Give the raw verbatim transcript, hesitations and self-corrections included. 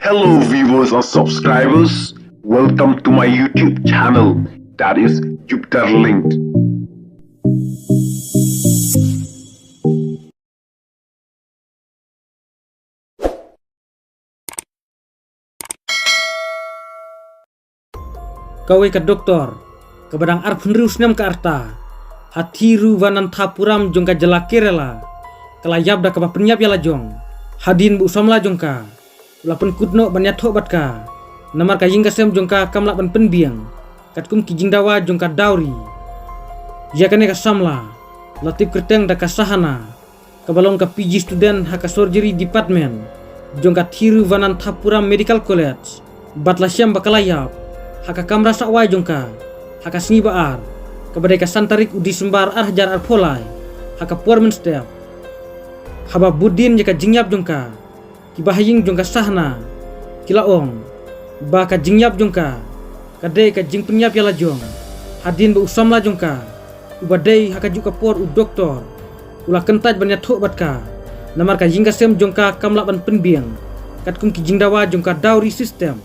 Hello viewers and subscribers, welcome to my YouTube channel, that is Jupiter Linked. Kawei ka doktor kaba dang arphew hynriew snem ka rta ha Thiruvananthapuram jong ka jylla Kerala ka la ïap da kaba pynïap ïa la jong hadien ba u samla jong ka u la pynkut noh ban ïathoh bad ka namar ka ïing ka sem jong ka kam lah ban pynbiang katkum ki jingdawa jong ka dowry. Ïa kane ka samla la tip kyrteng da ka Sahana, kaba long ka P G student ha ka surgery department jong ka Thiruvananthapuram Medical College, bad la shem ba ka la ïap ha ka kamra sawai jong ka ha ka sngi ba ar, kaba dei ka san tarik u December ar hajar arphew lai, ha ka por mynstep. Haba bud dien ïa ka jingïap jong ka, kiba ha ïing jong ka Sahana ki la ong ba ka jingïap jong ka ka dei ka jingpynïap ïa la jong hadien ba u samla jong ka uba dei ha kajuh ka por u doktor u la kyntait ban ïathoh bad ka namar ka ïing ka sem jong ka kam lah ban pynbiang katkum ki jingdawa jong ka dowry system.